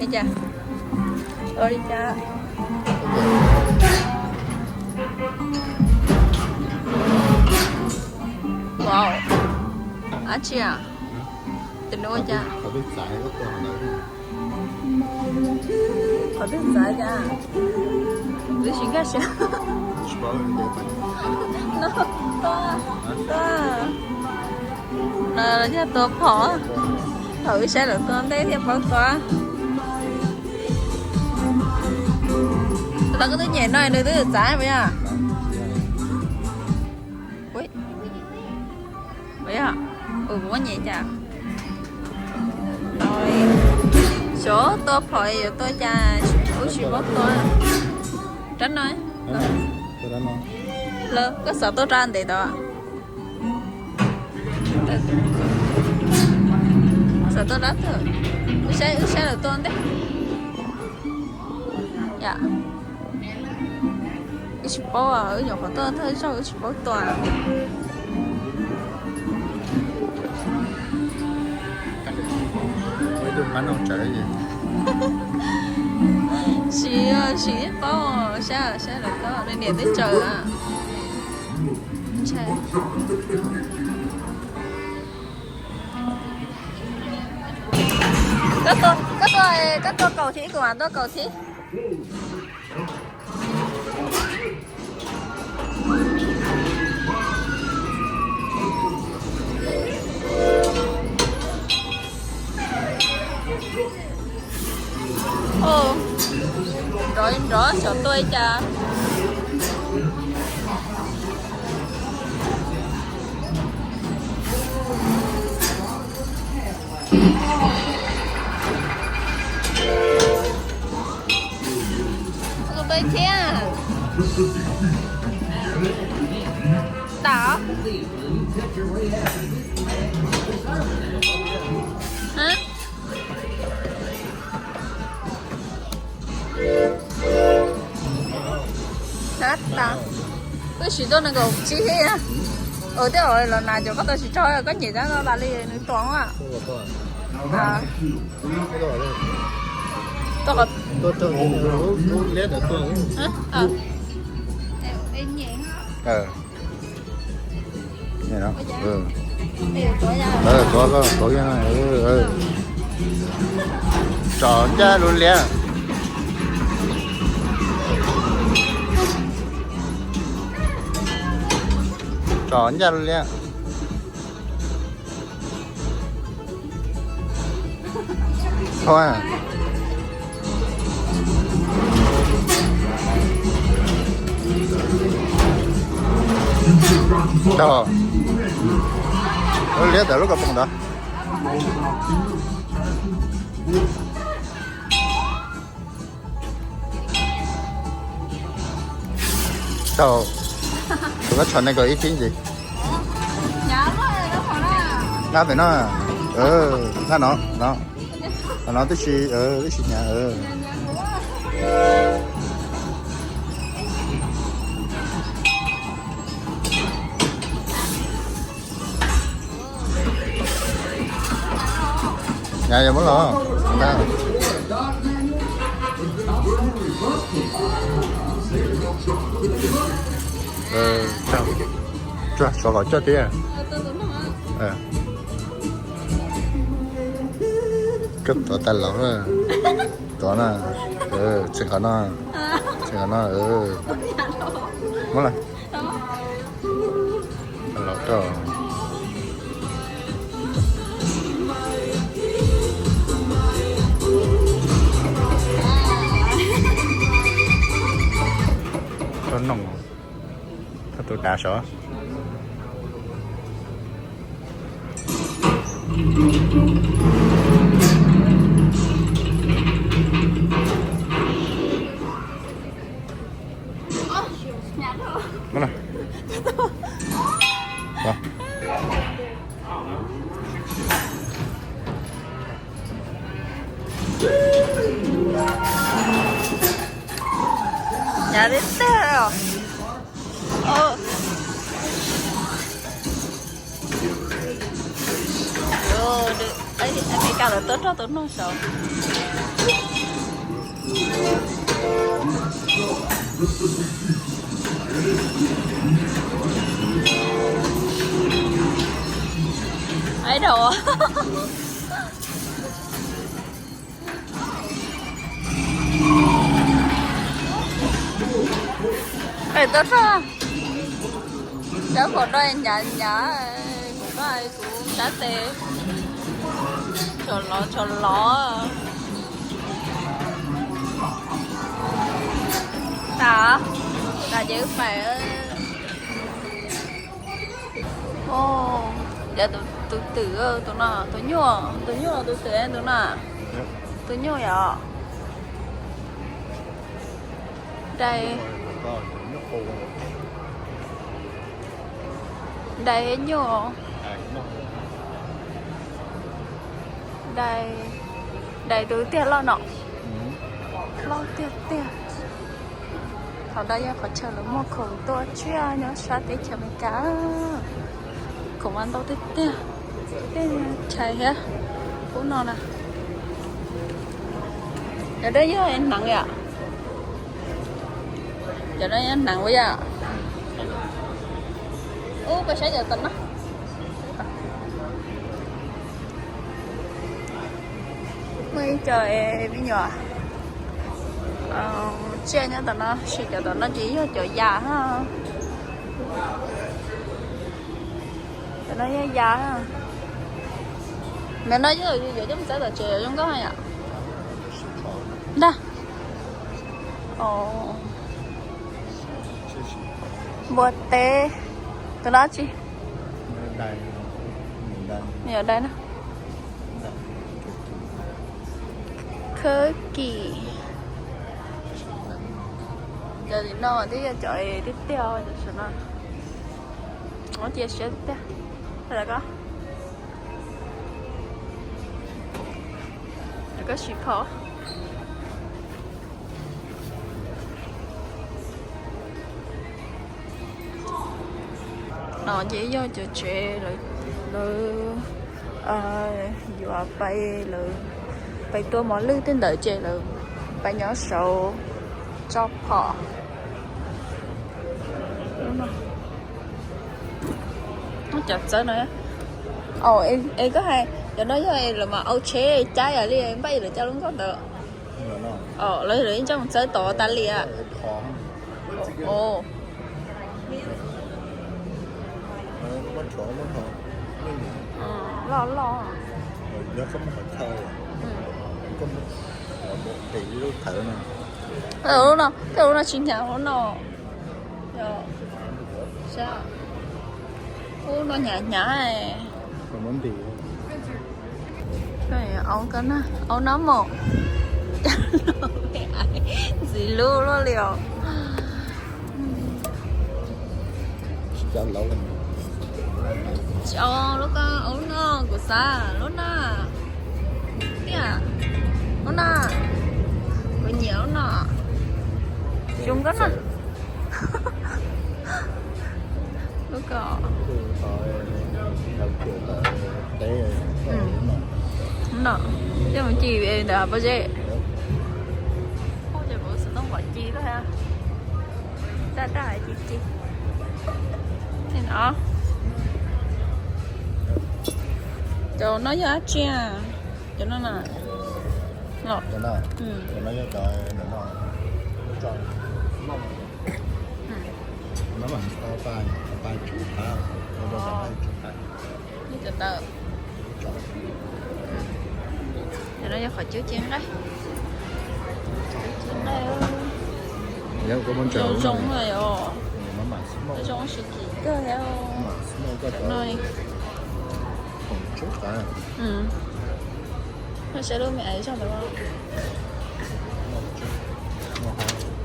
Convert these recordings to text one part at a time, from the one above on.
Li cas? Ua li cas? Wow, dab tsi a? Tus nws ua cas? Qhov twg txav cas? Twb tsis nkag siab. No, tua, tua. No yog tua phom. Thaum wb saib lawv tua ntej thiaj paub tua. Thaum koj twb nyem no nws twb txav puas yog? Puas yog? Kuv muab nyem cas. Xyov tua phom yuav tua cas, ub tsis paub tua. Rab no. Lawv koj xav tua rab ntev tod. Xav tua rab twg? Wb saib, wb saib lawv tua ntej. Yam, wb tsis paub, wb nyuam qhuav tuaj thawj zaug wb tsis paub tua. Sim, sim paub, saib, saib lawv tua, nws niam twb tsaws. Koj tua, koj tua, koj tua kaum thiab, kuv mam tua kaum thiab. Nrov nrov xyov tua li cas. Tua thiab. Tau. Tab sis tuaj nees nkaum tsib thiab. Ua tej zaum los nas cov koj tau tsis raug, koj nyem tab no tas li nws tuam a. Tuav, tuav, tuav. Tsom ncaj lub liab. Tsom ncaj lub liab. Thov. Tau. Lub liab ntawm lub kos poom ntawd. Tau. Tus koj tshov nees nkaum ib tib ntsis. Nab pem no. Nab no, no. Qhov no twb tsis, twb tsis hnyav. Nyav yog muab los. Tsuag, tsov kom coj tiag. Koj tuav tas los. Tuav na. Tseem qhov no. Tseem qhov no. Muab los. Los rau. Rau noog. Thaj tus dav sov. Nyav tib teg os. Amelikas lawv tuaj rog tus noj saud. Ai đầu. Tuaj rog, cov khov doj nyav nyav, kuv sab tes tshua lov tshua lov. Tas, tas ces wb pais. Cov tus twm, tus no tus nyuj, tus nyuj tus twm tus no. Tus nyuj yom. Dai, dai nyuj. Dai, dais tus tiag loj no. Loj tiag tiag. Thaum ntawd yog qhov chaw lawv muag khoom tuaj tsiaj nyob sab teb chaws Amelikas. Khoom mas ntau tiag tiag. Tej chais thiab. Ub no na. Cov no yog hneev yom. Cov no yog hneev ua yom. Ub, koj saib cov tom no. Muaj ib co me nyuam tsiaj nyob tom no, sis cov tom no ces yog cov yas. Cov no yog yas. Ntawm no yog yuav coj mus txawb tom tsev zoo nkauj yom. Ntag. Npua teb. Tus no tsi? Me nyuam dais no. Khawb kis. Cov tim no twb yog cov tiag tiag, cov saum no. Cia siab tiag. Lawv ko, lawv ko siv phom. No ces yog cov tsev lawv yuav pais, lawv pais tua mos lwj tej ntawd ces lawv pais nyob saud tso phom. Cov txawb no, es koj hais cov no yog lawv mas au tsheb cab yam li npaj lawv cov lub nkoj ntawd. Lawv, lawv yeej coj mus txawb tod tas li. Loj loj. Tej lub no, tej lub no tsis hnyav lub no. Ub no hnyav hnyav. Aub no mus. Ntxiv lub luaj li os. Tsis, lub ko, ub no kuv xav lub no. Tiag, lub no, kuv nyiam lub no. Zoo nkauj na. Lub ko. No, coj mus ci ntawm pob zeb. Ces kuv xov tooj pom ci lawm. Daj daj ci ci. Cov no yog dab tsi? Cov no na. Cov no yog qhov cub ci nqaij. Cub ci nqaij. Zoo zoo na yom. Zoo sib kis kawg thiab. Cov no. Koj saib lub me aiv zog ntawd.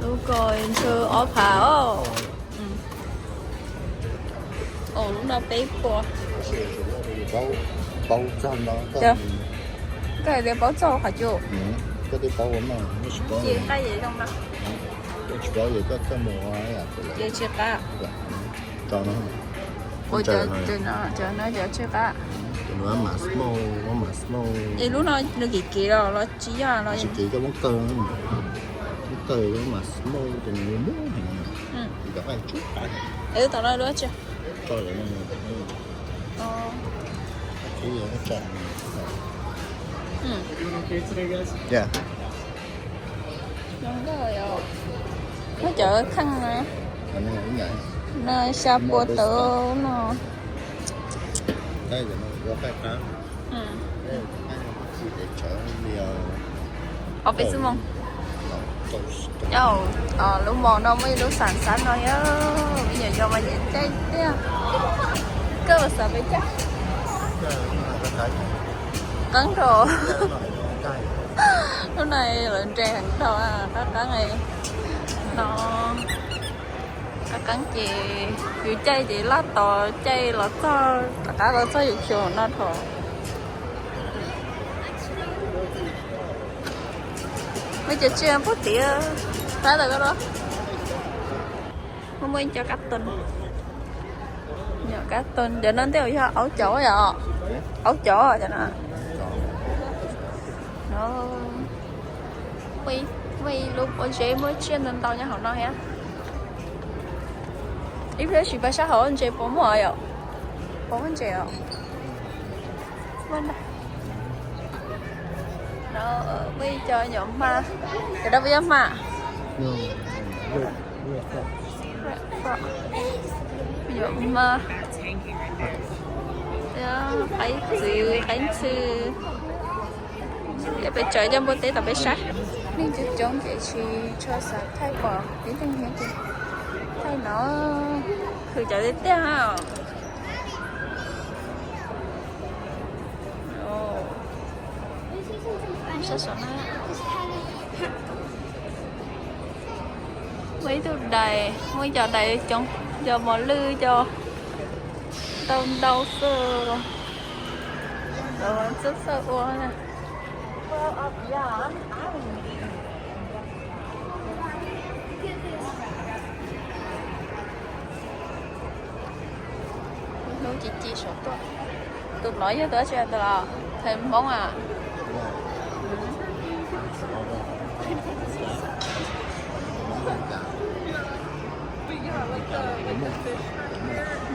Lub ko ntshe ob phav os. Lub no peb puas. Koj hais tias paub txog qhov cub. Ci nqaij zoo no. Ces tsis qab. Ua cov no cov tsis qab. Nws mam smoke, nws mam smoke. Es lub no nws kim kim los los tsis yog los? Tsis kim, coj muab kaw, muab kaw coj mam smoke ces nws muab heev. Cov qaib tsub qaib. Es tom no lub tsi? Tso lawm no. Tso. Yeah. Muab cov kheej no, xya pua tawv no. Ob peb xuab moos. Lub mos no muaj ib lub xam xab no, me nyuam yaus mas nyiam caij tiag. Koj xav pes caij? Qeeb rau. Lub no lawv nres heev dhau, qab qeeb no. Qab qeeb ces yus caij ces laj tos caij los txog, rov qab los txog yus xyoo no thaum. Muaj cov tsiaj puag tid, qab tau koj los. Muaj muaj ib co kab toon. Nyuam kab toon cov no ntej yog aub cov yom? Aub cov cov no. Muaj ib lub pob zeb muaj tsiaj ntau ntau nyob hauv no thiab. Ib pliag sim pais saib hauv ntses puas muaj yom? Puas muaj ntses os? Muaj ib co nyuam hma, cov no puas yog hma? Nyuam hma, qaib txwv, qaib ntxhw. Peb tsaws cov npua teb tom peb saib. Neeg coob coob ces tsis tshua xav thaij pom tib neeg thiab ces thaij no, khwv cov tiag tiag. Muaj ib tug dais, muaj ib co dais coob, cov mos lwj cov ntau ntau xwb, lawv txawj txawj ua. Hnub ci ci saum tuaj. Tus no yog tus dab tsi tus los? Thaj Hmoob a?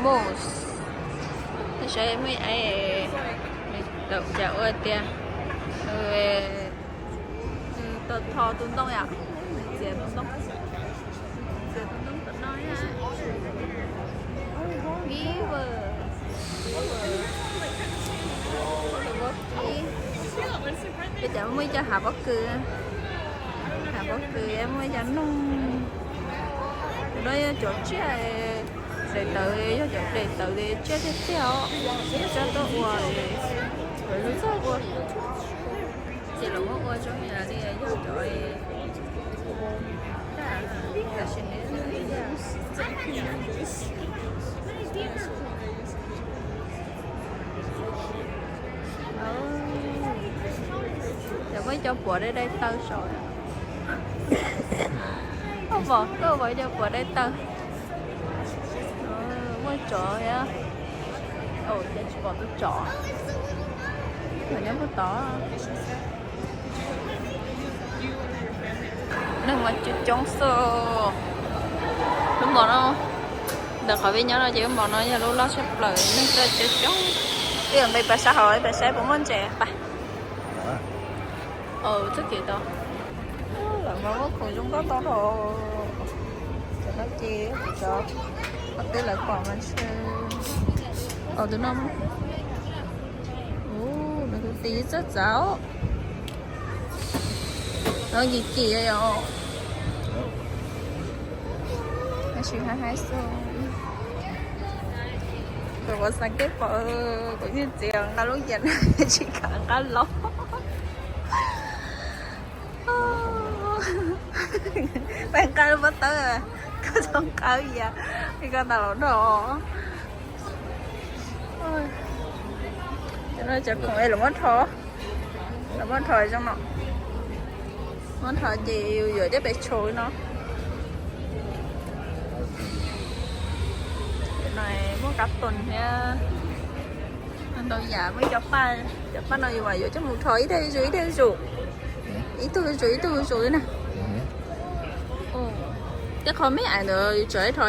Moose. Saib muaj ib, tau cas ua tias nws tau tho tus ntoo yom, nws txiav tus ntoo, txiav tus ntoo tom no. Beaver, tus vaub kib. Peb cov muaj ib co hav pob kws, hav pob kws muaj ib co noog. Tus no yog cov tsiaj daim tawv, yog cov daim tawv li tsiaj tiag tiag os, coj tuaj ua, lawv txawj ua. Ces lawv muab ua zoo li yog cov tam sim no. Cov muaj ib co puav dai dai taw saum. Koj pom, koj pom ib co puav dai taw. Muaj tsov thiab. Ces tsis pom tus tsov. Nyob puag tod. Neeg mas coob coob xwb. Lub mos no, ntawm qhov peb nyob no ces lub mos no yog lub loj tshaj plaws, neeg tuaj coob coob. Ib yam nqe pas sab hauv, pas saib puas muaj ntses pas. Txoj kev tod, lawv mas muaj khoom zoo nkauj tau hauv. Cov no ces cov, qhov twg lawv pom mas ntshe, tus no, nws tus tis txawj txav. Kim kim yom. Tab sis haib haib xwb. Kuv, kuv xav kev pom, kuv yeej txiav nqa lub yias tsis kam nqa los. Peb nqa lub pob tawb, koj txhob nqa yias, koj tas los no. Cov no cov khoom es lawv muab rho, lawv muab rho zoo no. Muab rho ces yus yuav coj pem tshuam no. Cov no muaj kab toom thiab. Ntau yam, muaj cov paj, cov paj no yus yuav coj mus rho ib tug zuj zus, ib tug zuj zus, ib tug zuj zus, ib tug zuj zus li na. Tej qhov me ais ntawd yus tseem rho.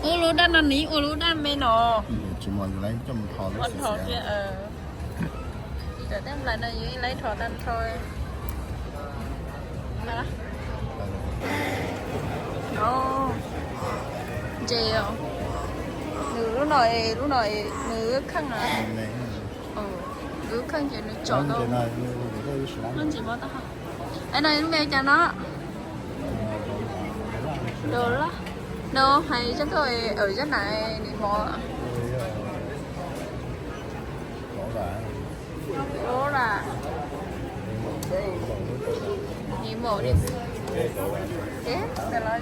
Ib lub daj no nws ua lub daj me no. Cov tej nplais no yus ib leeg rho tag nrho. Ntses os. Nws lub no, lub no nws kheej na. Lub kheej ces nws tsom tau. Ntsis mo tau. Es no lub me cas no? Dollar. No hais zaj koj, zaj na, ni mov. Dollar. Ni mov li. Ntawm no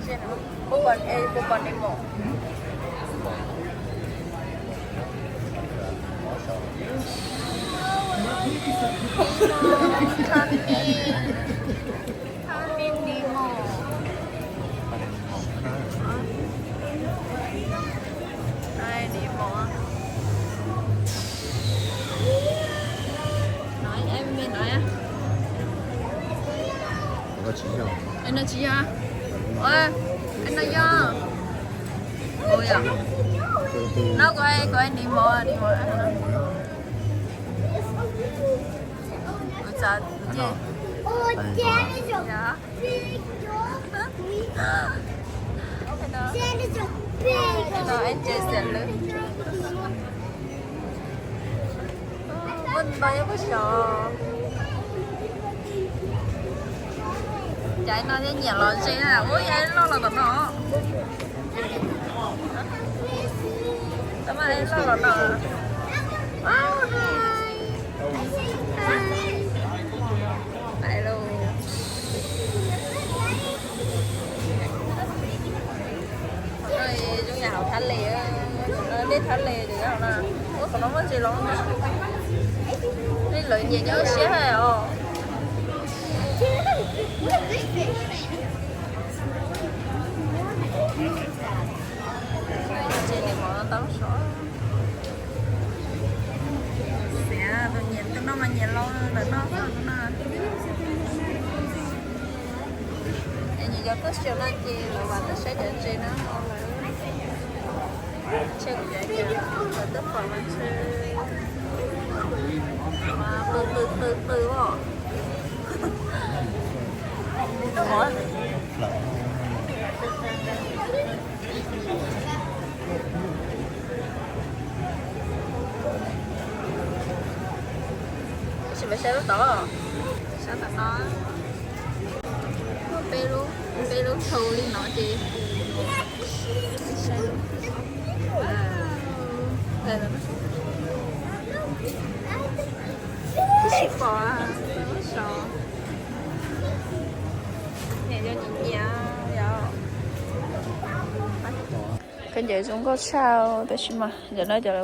puas pom, puas pom ni mov? No tsis yog. No yog. Ua yog. No kuv, kuv ni mov, ni mov. Kuv txav. Muaj ntau yog puag xyov. Cas no thiaj nyiam los ze na, ua yog loj los tom no. Tau mas loj los no. Pais lauj. Zoo yam hauv thab les, nej thab les ces yog na. Ua qhov no muaj ntses los, nej lawv nyiam nyob siab os. Ntses ni mov tau sov. Xiav, tus nyiam tus no mas nyiam los lawm no xwb na. Es nyiam cov tuaj xyaum no ces lawv vam tuaj saib cov ntses no lawm. Ntshe kuv cov lawv tuaj pom mas ntshe mas qw qw qw qw os. Tab sis mas saib lub tod, saib tom no. Muaj peb lub, peb lub thaum li no ces saib. Twb tsis pom, sov. Niam yog nyiam nyiam yom. Khaub ncaws zoo nkauj tshaj tab sis mas ntawm no cov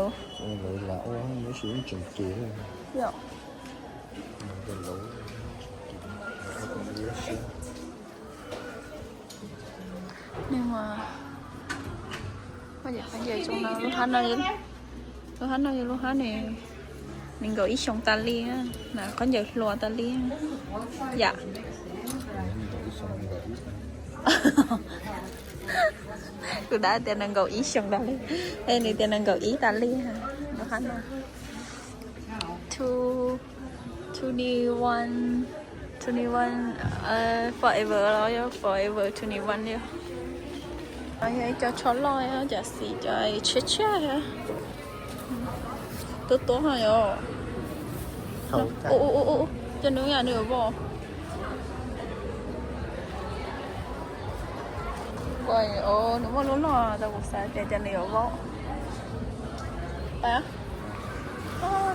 Nws mas, khaub ncaws zoo no, lub hab no, lub hab no yog lub hab ne, nees nkaum ib xyoos tas li, khaub ncaws hluas tas li yam. Kuv dab tias nees nkaum ib xyoos tas li, es nws tias nees nkaum ib tas li, lub hab no. Two, twenty one, twenty one, forever los yog forever twenty one li. Yog ib co tsho loj, cov xim cov tshiab tshiab. Tuab tuab no yom. Ua ua ua, cov nws yam nws yuav vau. Nws muaj lub loj tau kuv xav tias cov nws yuav vau.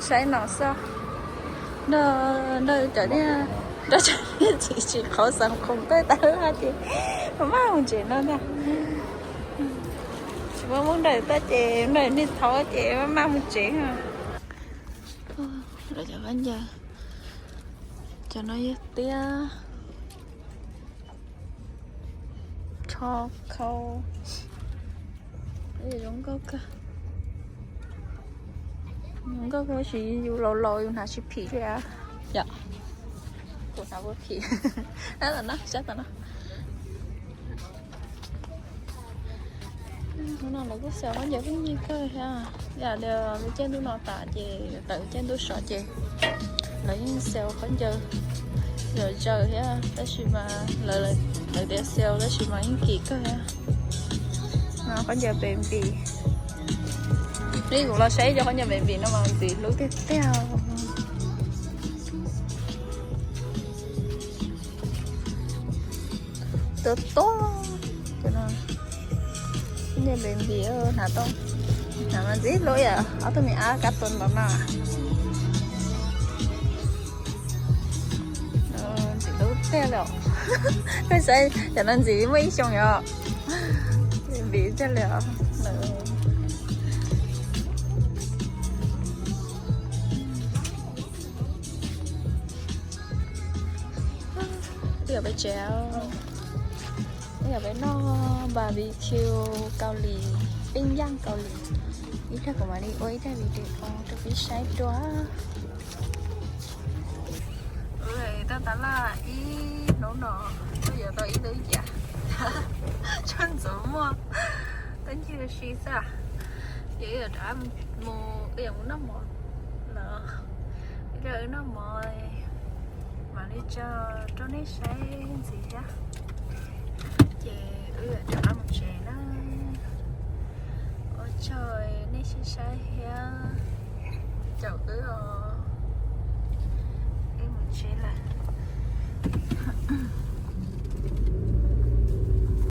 Saib no xwb. Nrog, nrog cov niag, nrog cov niag txiv tsis qhauv xeem khoom tuaj tau hais tias maj mus tsev no ntag. Tsis muaj mus nrog tuaj ces nrog niag thaub ces maj mus tsev. Lawv cov khaub ncaws, cov no yog tiab, tsho khau. Zoo nkauj kawg, zoo nkauj kawg, tab sis yus laus laus yus hnav tsis phim li. Yom, kuv hnav ua phim. Tam no, sab tam no. Hnub no lawv kuj xaws khaub ncaws kuj nyiag kawg thiab. Yam li lub caij ntuj no tas ces tawm caij ntuj sov ces lawv yeej xaws khaub ncaws zom zaws thiab, tab sis mas lawv, lawv tias xaws tab sis mas yeej kim kawg thiab. No khaub ncaws baby. Li kuv los saib cov khaub ncaws baby no mas ntxim hlub tiag tiag. Tuab tuab, cov no khaub ncaws baby hnav tau, hnav mas ntxim hlub yom, ob tug me ab kab tuag ntawd no. Ntxim hlub tiag li os. Peb saib cov no ntxim muaj ib xyoos yom. Baby tiag li os. Wb yuav peb tsev, wb yuav peb noj barbecue Kaus Lim, peb yaj Kaus Lim. Ib pliag kuv mam li ua ib daim video rau peb saib dua. Wb tau tab laj ib hnub no, wb yuav tau ib lub yam, tshaj ntxuav muaj, tab ncig ua si xwb. Ces wb yuav rov mus, wb yuav mus noj mov lawm. Wb rau wb noj mov, mam li tso rau nej saib ntxiv thiab. Ces wb yuav rov qab mus tsev na. Ua tsaug nej sib saib thiab caum wb os. Wb mus tsev lawm.